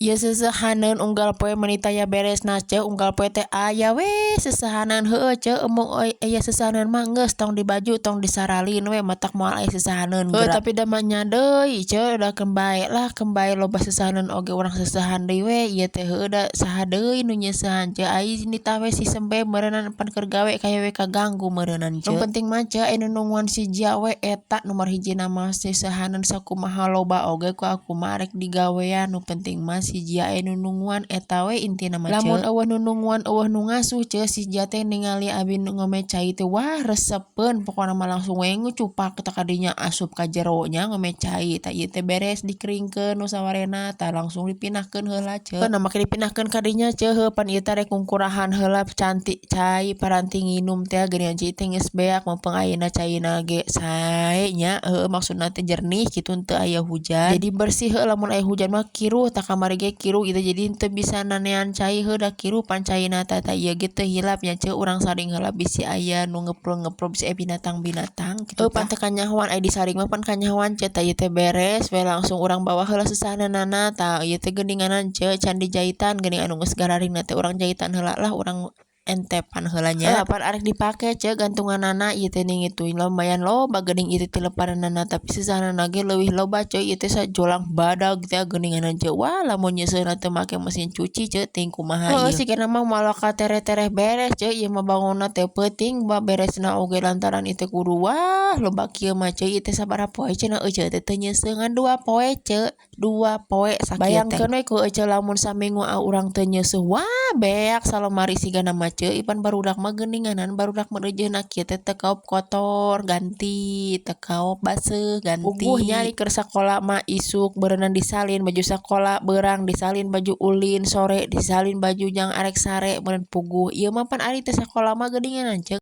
Ieu seuseuhaneun unggal poe meuni taya beresna, ce. Unggal poe teh aya we seuseuhaneun. Heueuh, ce, embung aya seuseuhaneun mah geus tong dibaju, tong disaralin we, matak moal aya seuseuhaneun. Heueuh, tapi da mah nya deui, ce, da keun bae lah, keun bae loba seuseuhaneun oge urang seuseuhan deui we ieu teh. Heueuh, da saha deui nu nyeusehan, ce? Ai nitah we si sembe meureunan, pan keur gawe kaya we kaganggu meureunan, ce. Nu penting mah, ce, aya nu nungguan si Jia we, eta nomor hijina mah. Seuseuhaneun sakumaha loba oge ku aku mah arek digawean, nu penting mah si Jia aya nu nungguan, eta we intina mah, ce. Lamun euweuh nu nungguan, euweuh nu ngasuh, ce, si Jia teh ningali abi nu ngome cai teh, wah, resepeun pokona mah, langsung we ngucupak tah kadinya, asup ka jero nya ngome cai. Tah, ieu teh beres dikeringkeun nu sawarehna, tah langsung dipindahkeun heula, ce. Heuh, make dipindahkeun ka dinya, ce. Heuh, pan ieu teh rek ngungkurahan heula cantik cai paranti nginum teh geuningan, ce. Teh geus beak, mumpung ayeuna caina ge sae nya. Heueuh, maksudna teh jernih kitu, teu aya hujan jadi bersih. Heueuh, lamun aya hujan mah kiruh tah, kamari ge kiruh gitu, jadi teu bisa nanean cai. Heuh, da kiruh pan caina tah. Tah, ieu ge teu hilap nya, ce, urang saring heula bisi aya nu ngeprul-ngeprul, bisi aya binatang-binatang kitu. Heuh, pan teu kanyahoan aya disaring mah, pan kanyahoan, ce. Tah, ieu teh beres we langsung urang bawa heula seuseuhaneunana. Tah, ieu teh geuninganan, ce, can dijaitan geuning anu geus gararingna teh. Urang jaitan heula lah, urang entepan heula nya. Pan arek dipake, ce, gantunganana. Ieu teh ning itu lumayan loba geuning ieu teh tilepananana, tapi seusahanana ge leuwih loba, ce. Ieu teh sajolang badag teh geuninganan, ce. Wah, lamun nyeuseuna teu make mesin cuci, ce, ting kumaha ieu. Sigana mah moal katereh-tereh beres, ce, ieu mah bangunna teh peuting beresna oge, lantaran ieu teh kudu, wah, loba kieu mah, ce. Ieu teh sabaraha poe cenah ece teh teu nyeuseuh? Ngan 2 poe, ce, 2 poe sakieu teh. Bayangkeun we ku ece lamun saminggu urang teu nyeuseuh, wah, beak salomari sigana mah, ce. Ipan barudak mah geuninganan, barudak mah kieu teh teu kaop kotor ganti, teu kaop baseuh ganti. Puguh nya ari keur sakola mah, isuk beureunan disalin baju sakola, beurang disalin baju ulin, sore disalin baju jang arek sare meureun, puguh. Ieu mah pan ari teu sakola mah geuninganan, ce.